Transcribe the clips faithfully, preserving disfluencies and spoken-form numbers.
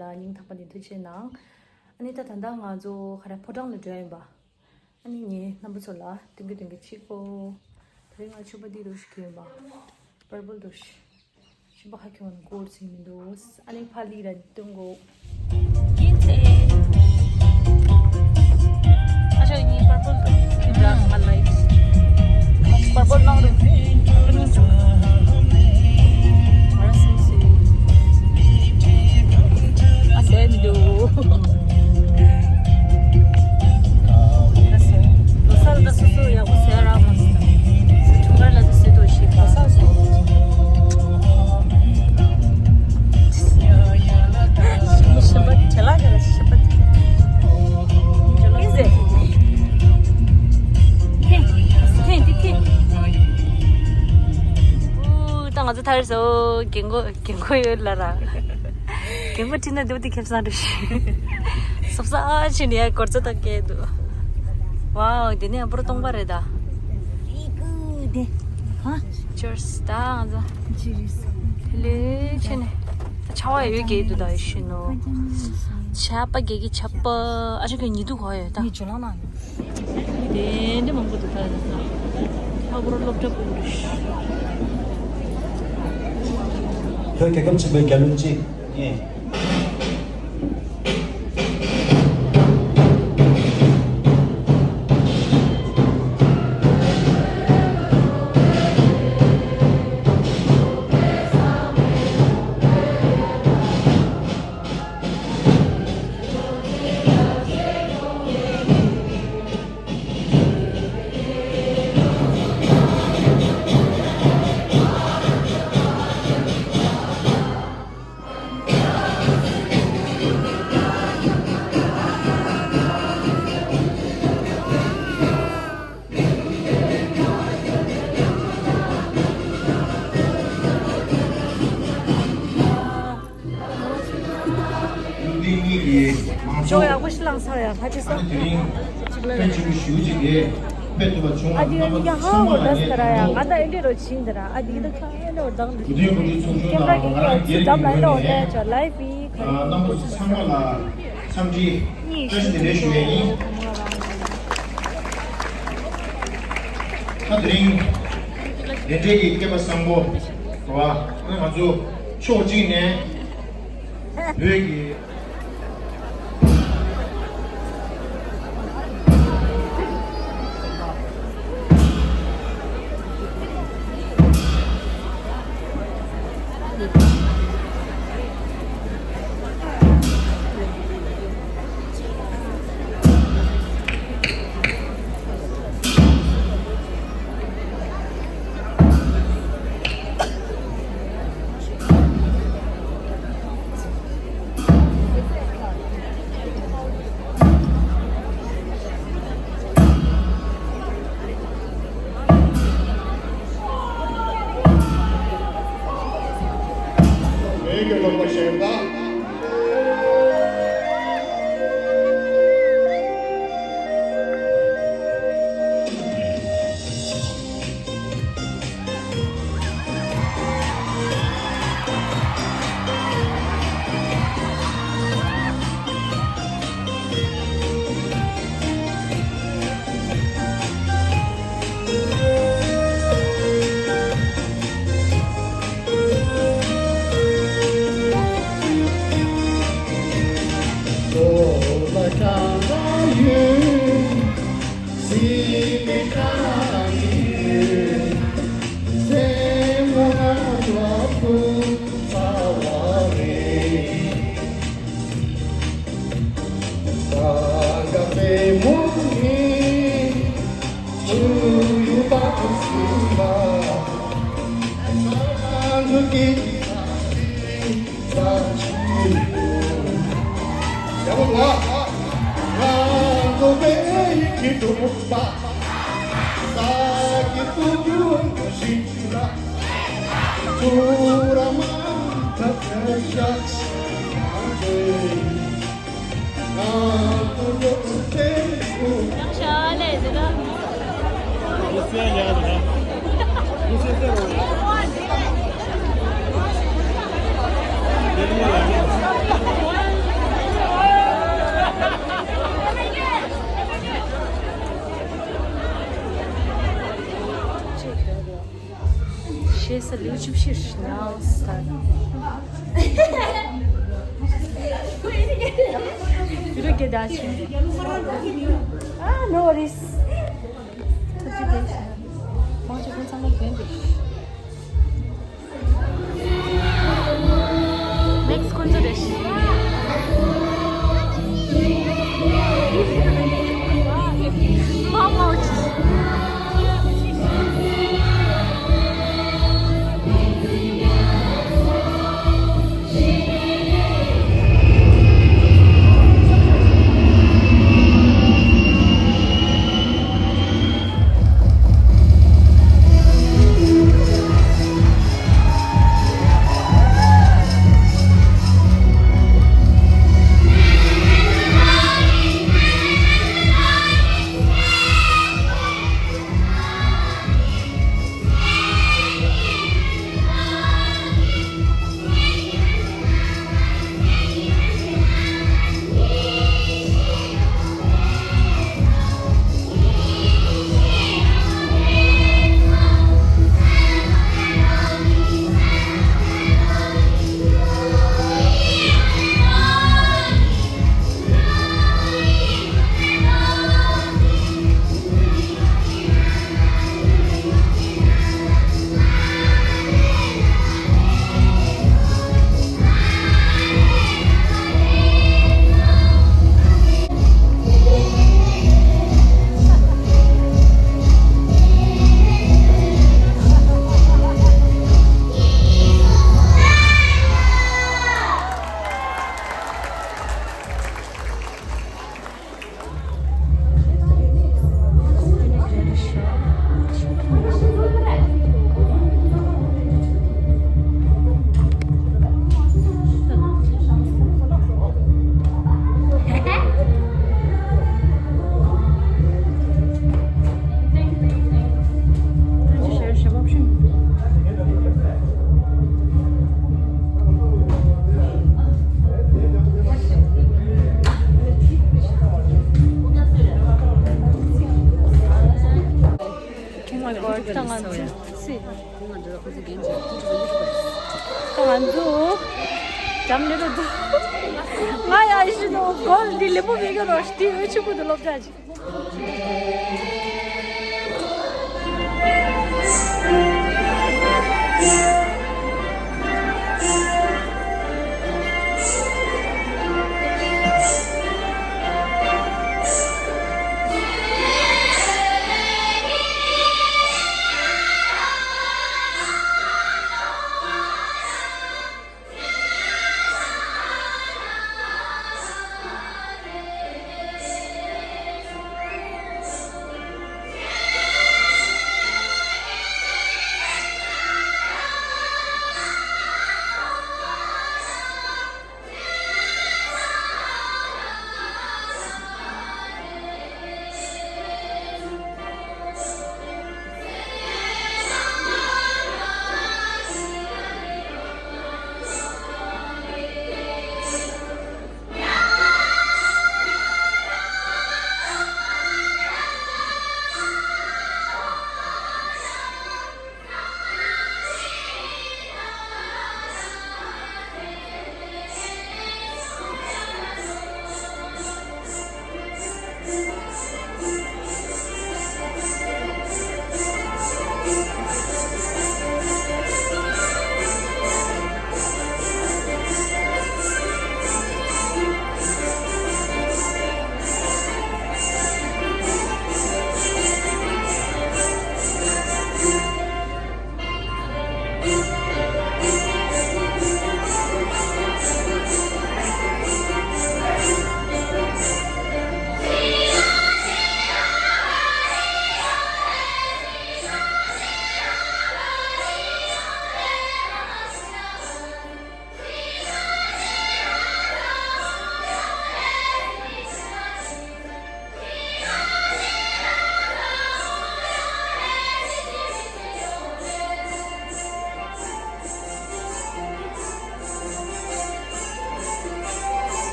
ལ་སྙིང་ཐག་པ་ནས་ཐུགས་རྗེ་ཆེ་གནང་། ཨ་ནི་ད་ད་ལྟ་ང་ཚོ་ག་རེ་ཕོ་བྲང་ལ་འགྲོ་ཡིན་པ། ཨ་ནི་ངས་རྣམ་པ་ཚོ་ལ་སྟོན་གི་སྟོན་གི་ཕྱིར་གོ། དེ་རིང་ང་ཕྱུ་པ་འདི་རུ་ཞིག་གྱོན་པ། པར་པལ་རུ་ཞིག་ཕྱུ་པ་ཧ་གྱོན་གོར་ཟིན་མི་འདུག་ཨ་ནི་ཕ་ལི་ར་སྟོན་གོ། ཡིན་ཚེ། ཨ་ཤ་ཡིན་པར་པལ་དུ་ཡིན་འདྲ་ང་ལ་ཡིན། པར་པལ་ནང་དུ་ཨ་ནི་འཇུ། ང་ར་སིང་སིང་། ཨ་ཟེར་མི་འདུག་ཨ་ཟེར། ལོ་གསར་ལ་སོ་སོ་ཡག་པོ་ཟེར་རག་མ་སོང་། ཁྱུང་དཀར་ལ་དུ་ཟེར་དོ་ཞིག་ལོ་གསར་སོང་། ཞིམ་པ་བྲེ་ལ་བྲེ་ལ་ཞིམ་པ། ཨིན་ཟེར། ཐེ། ཐེ་ཐེ་ཐེ། ཨུ། ད་ང་ཚོ་ཐར་སོ། རྒན་གོག་རྒན་གོག་ཡོད་ལ་ར། རྒན་གོག་ཁྲིད་ན་འདུག་དེ་ཁེབས་སང་འགྲོ་ཤི། སོབ་སོ་ཨ་ཆེ་ནི་ཡ་གོར་ཚོ་ད་སྐད་འདུག་ཝའོ། དེ་ནས་ཨ་པོ་རོ་སྟོང་པ་རེད་ད། ཨི་ཀུ་དེ། ཧ། ཅོར་སི་ད་ང་ཚོ། ཅི་རིས། དེ་ལས་ཆེ་ནས། ད་ཆ་བ་ཡོད་གེ་འདུག་ད་ཡོད་ཤི་ནོ། ཆ་པ་གེ་གི་ཆ་པ། ཨ་ཆོ་གི་ཉི་དུ་གོ་ཡོད་ད། ངས་ཇོ་ལང་ནང་ཡོད། དེ་འདྲ་མང་པོ་འདུག་ད་ཡོད་ད། ཨ་པོ་རོ་སློབ་གྲྭ་ཀུན་རེད། བོད་རྒྱལ་ཁབ་ཆེན་པོའི་རྒྱལ་གླུ་གཅིག་ངས། ལུང་བསྟན་གཉིས་ཀྱི་མང་ཚོགས། ཅོག་ཡག་པོ་ཞིག་བླངས་ཚར་ཡ་ཁ་ཅིག་སོང་། ཨ་ནི་དེ་རིང་ཕན་ཆེན་པོ་ཞེ་པོ་ཅིག་དེ་ཕེབས་ཐུབ་པ་བྱུང་བ། ཨ་དེ་རྣམ་པ་ཚང་མ་ལ་ངས་ཐུགས་སྨོན། ང་ད་ཨེ་འདྲ་རོ་ཕྱིན་འདི་ར། ཨ་དེ་ད་ཁ་ཨེ་འདྲ་རོ་དང་། གུ་དུས་གུ་དུས་ཚོགས་ཆུང་ནང་ང་རང་སྒེར་གྱི་ངོས་ནས་ལའིབ་རྣམ་པ་ཚོ་ཚང་མ་ལ་འཚམས་འདྲི་བཀྲ་ཤིས་བདེ་ལེགས་ཞུ་ཡས་ཡིན། ད་དེ་རིང་དེ་འབྲེལ་གྱི་སྐལ་པ་བཟང་པོ་རེད་བ། ང་ཚོ་ཕྱོགས་གཅིག་ནས་བོད་ཀྱི། ཡུ་ཊུབ་ཤེར་ཞིག་ནང་སར། ཡུ་ཊུབ་གི་ད་ཆེ། ཨ། No worries. ཐུགས་རྗེ་ཆེ། མང་ཆེ་ཁོང་ཚང་མ་གྱོན་ཏེ། ནེགསི་ཁོང་ཚོ་རེད། Oh my God, ད་ང་ཚོ་སི། ད་ང་ཚོ་འགྲམ་ལས་རོ་འདུག་ང་ཡ་ཡི་ཤི་ནོ་གོལ་འདི་ལེ་པོ་མེ་ག་རོ་ཤི་འདི་འོ་ཆུ་ཀུ་འདི་སློབ་གྲྭ་ཅིག་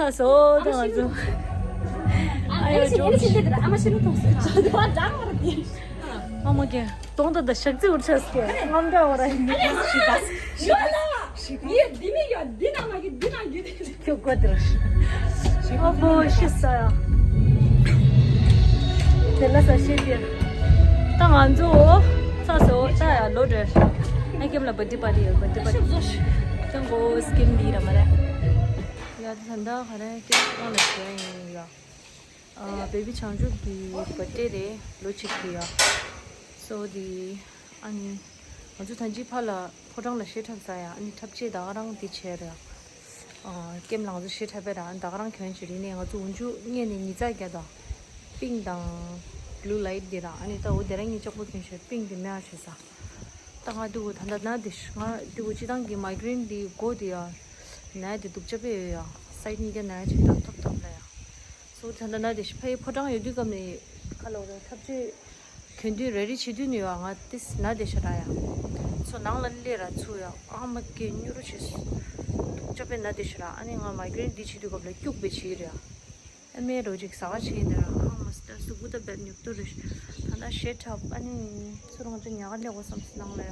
ཨ་སོ་ད་ང་ཚོ། ཨ་ཡོ་ཇོ། ཨ་མ་ཤི་ནུ་ཐོག་སོ་ད་འདྲ་མ་རེད། ཨ་མ་ཀྱེ། གདོང་ད་ད་ཞག་རྩི་འུར་ཆགས་སོ་ཀྱེ། རྔམ་འདྲ་བ་ར། ཡོད་ལ། ཡེ་འདི་མི་ཡོད་འདི་ན་མ་གི་འདི་ན་གི། ཁྱོད་དགོད་དེ་ར། ཨ་བོ་ཤི་ས་ཡ། དེ་ལ་ས་ཤི་ཏེ། ད་ང་ཚོ་ཚ་སོ་ད་ཡ་ལོ་འདྲ། ཨ་ཀེམ་ལ་བར་ཐི་པར་ཊི་ཡོད། བར་ཐི་པར་ཊི། ད་གོ་སི་ཀིམ་འདི་ར་མ་རེད། ཡ་ད་ད་ག་རེ་ཀེམ་གང་ལ་ཞུ་ཡ་ཡིན་ཡ། ཨ་བེ་བི་བྱང་ཆུབ་ཀྱི་བར་ཐི་ཌེ་རེད། ལོ་གཅིག་གི་ཡ། སོ་དེ་ཨ་ནི་ང་ཚོ་ཐང་ཅིག་ཕ་ལ་ཕོ་བྲང་ལ་གཞས་འཁྲབ་ས་ཡ། ཨ་ནི་འཁྲབ་ཆས་ད་ག་རང་དེ་བྱས་ར། ཨ་ཀེམ་ལ་ང་ཚོ་གཞས་འཁྲབ་པ་ར། ཨ་ནི་ད་ག་རང་གྱོན་བྱས་རིག་ནས་ང་ཚོ་འུན་ཆུ་སྔས་ནས་ཉི་ཚག་རྒྱག་དང་། པིང་དང་བླུ་ལའིཊ་དེ་ར། ཨ་ནི་ད་འོ་དེ་ར་ངས་ལྕགས་པོ་གྱོན་བྱས་པིང་དེ་མེ་ཨ་བྱས་ས། ད་ང་དུ་ད་ད་ན་དེ་ང་དུ་སྤྱི་བཏང་གི་མའི་གྷི་རེན་དེ་མགོ་དེ་ཡ། ན་དེ་སྡུག་ཅག་པོ་ཡོད་ཡ། སའིཌ་གཉིས་ཀ་ན་ཅིག་དང་ཐོབ་ཐོབ་ལ་ཡ། སོ་ད་ད་ན་དེ་ཕའི་ཕོ་བྲང་ཡོད་དུས་སྐབས་ནས་ཁ་ལོ་རེ་འཁྲབ་ཆས་གྱོན་དུས་རེ་རེ་བྱེད་དུས་ནས་ཡ་ང་ཏིས་ན་དེ་ཤ་ར་ཡ། སོ་ནང་ལ་སླེབས་ར་ཚུར་ཡ་ཨ་མ་ཀེ་མྱུར་རུ་བྱས་སྡུག་ཅག་པོ་ན་དེ་ཤ་ར། ཨ་ནི་ང་མའི་གྷི་རེན་དེ་བྱེད་དུས་སྐབས་ལ་སྐྱུག་པའི་བྱེད་ར་ཡ། ཨ་མའི་རོ་ཅིག་ཟ་བ་བྱས་འདི་ར། ཨ་མ་སི་ད་གཟུགས་པོ་ད་བད་ཉོབ་ཏོ་རེད། ད་ད་གཞས་འཁྲབ་ཨ་ནི་ཚུར་རང་ཚོ་ཉག་ག་སླེབས་གོ་བསམ་སི་ནང་ལ་ཡ།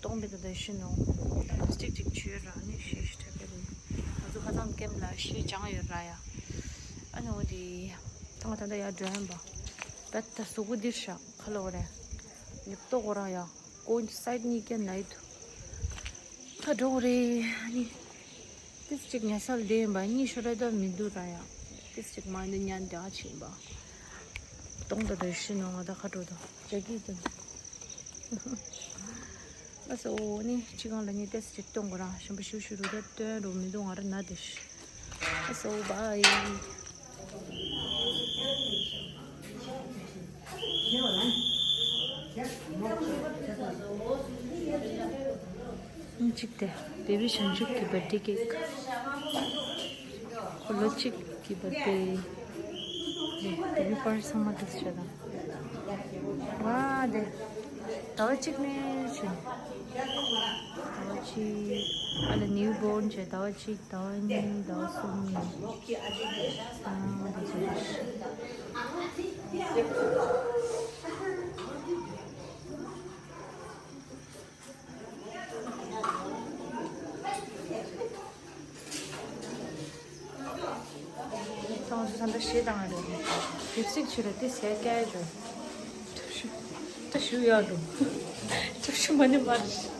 གདོང་པའི་ད་ད་ཤི་ནོ། ལིབ་སི་ཊིག་ཅིག་བྱོས་ར་ཨ་ནི་གཞས་ཤིག་འཁྲབ་པ་རེད། ང་ཚོ་ཁ་སང་ཀེམ་ལ་གཞས་སྦྱངས་ཡོད་ར་ཡ། ཨ་ནི་འོ་དེ། ད་ང་ད་ད་ཡ་འགྲོ་ཡིན་པ། བད་ད་གཟུགས་པོ་འདིར་ཤག་ཁ་ལོ་རེད། ཉོབ་ཏོ་གོ་ར་ཡ། ཀོན་སའིཌ་གཉིས་ཀ་ནའི་དུ། ཁ་འགྲོ་རེད་ཨ་ནི། ཏིས་ཅིག་ཉལ་སར་བསྡད་ཡིན་པ་གཉིད་ཤོར་ར་ད་མི་འདུག་ར་ཡ། ཏིས་ཅིག་མ་འདི་ཉན་དེ་ཨ་ཆེ་ཡིན་པ། གདོང་ད་ད་ཤི་ནོ་ང་ད་ཁ་འགྲོ་ད་ཇ་གི་ད། ཨ་སོ་ནི་ཅི་གང་ལ་ནི་ཏིས་ཅིག་གཏོང་གོ་ར་ཞིམ་པོ་ཞུ་ཞུ་རུ་ད་སྟོན་རུ་མི་འདུག་ང་ར་ན་དེ་ཤི། ཨ་སོ་བའི། གཅིག་དེ་བེ་བི་བྱང་ཆུབ་ཀྱི་བར་ཐི་ཌེ་ཀེག་ཁོ་ལོ་གཅིག་གི་བར་ཐི་ཌེ། བེ་བི་པར་ཚང་མ་དེ་བྱས་དང་། ཝ་དེ་ཟླ་བ་གཅིག་ནས་བྱས། ཟླ་བ་གཅིག་ཨ་ལ་ནིའུ་བོརན་བྱས་ཟླ་བ་གཅིག་ཟླ་བ་གཉིས། ཟླ་བ་གསུམ་ཡིན། ཨ་འོ་དེ་བྱས། ཚང་མ་ཚོ་ད་ལྟ་གཞས་བཏང་ཡ་རེད། གེབ་སིག་ཆུ་རེད་དེ་ཟས་སྐྱ་ཡ་རེད། ཁྲབ་ཤུ་ད་ཞུ་ཡ་རུ། ཁྲབ་ཤུ་མ་ནི་མ་རེད།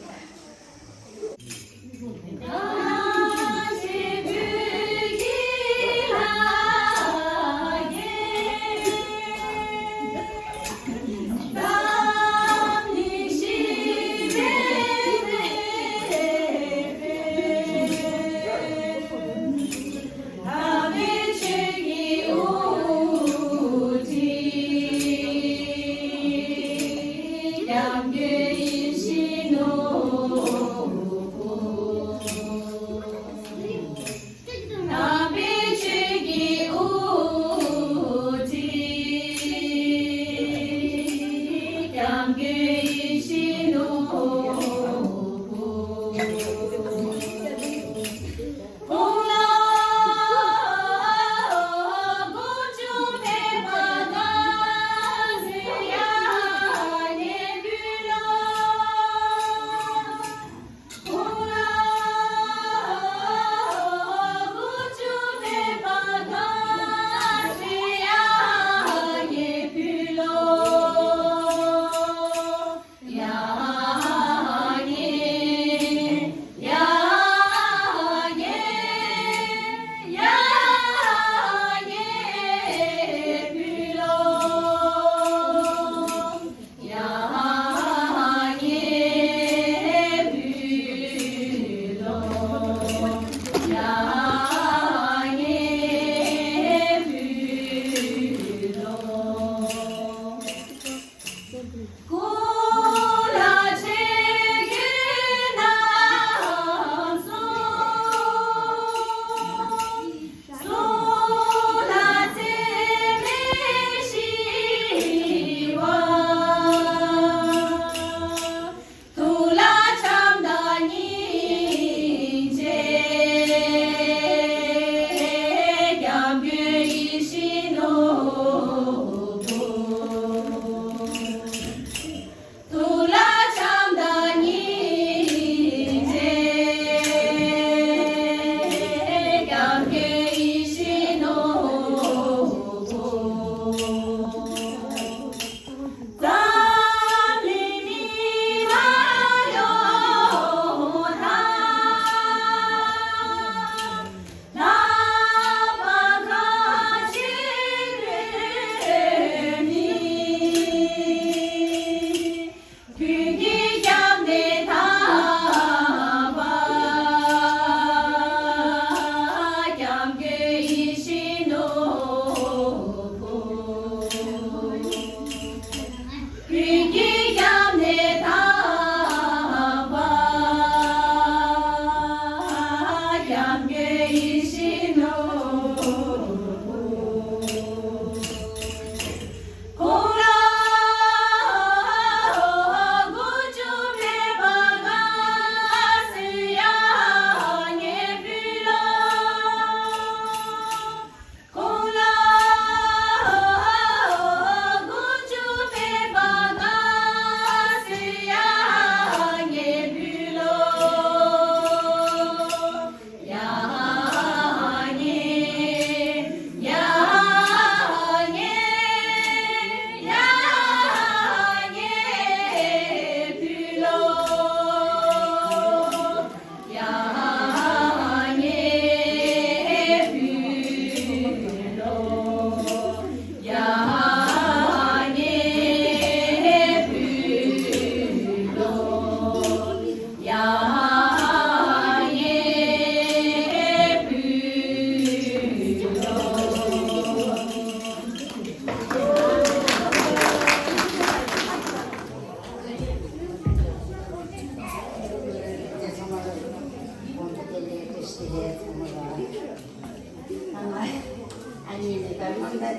ད་དེ་རིང་བསྟན་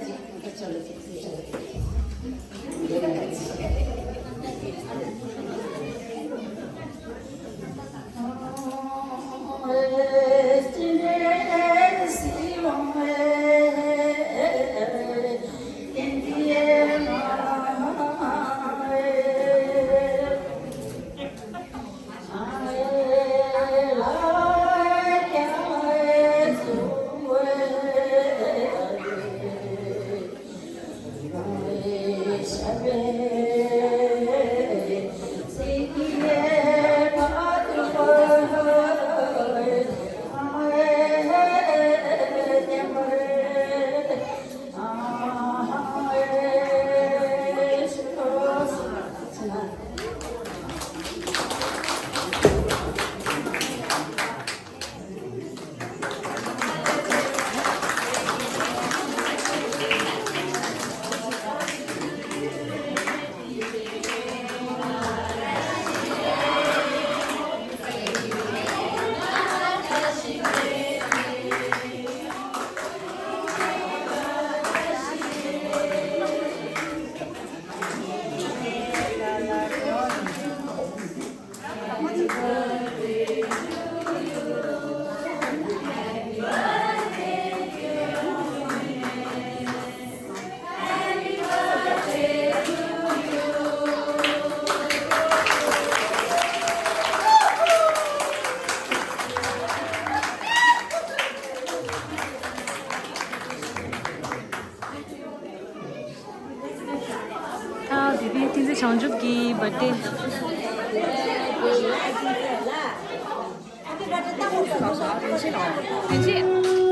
འཛིན་བྱང་ཆུབ་ཀྱི་བར་ཐི་ཌེ། དེ་རྗེས།